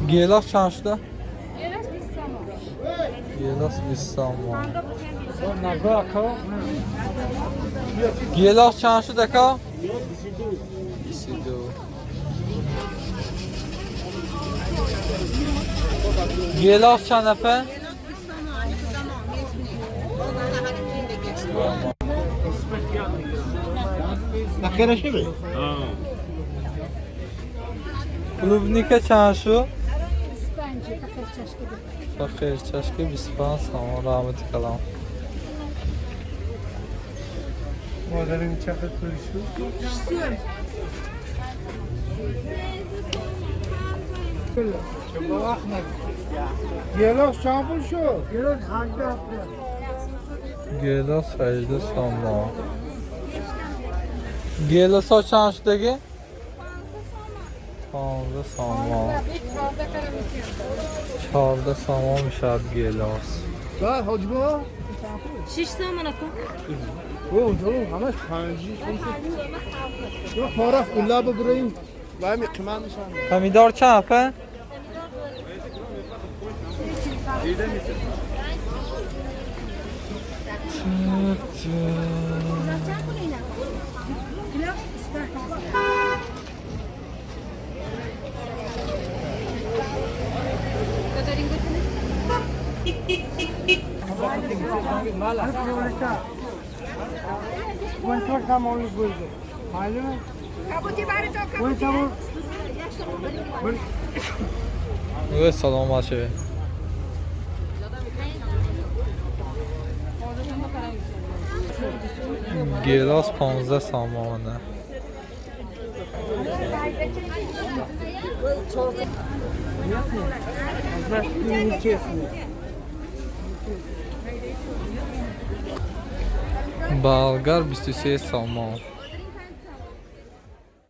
Гелос чанд шуда? Гелос 20 сомон. Гелос чанд шуд, ака? 22. Гелос чанд нафар? Клубника чанд шуд? Фақир чашки 25 сомон. Раҳмати калом. مادرین چقدر توری شد؟ گلاس چند پول شد؟ گلاس 18. Гелос 18 сомон. Гелосҳо чанд шудаги? 15 сомон. 14 сомон мешавад гелос. بعد حاجی با 6 سومن اکو. او اونجا رو همش پنجی یا پارف اون لب بریم و همین قیمت میشن. Помидор чанд апа? Ой, саломат шавед. Гелос 15 сомона. Болгар 23 сомон.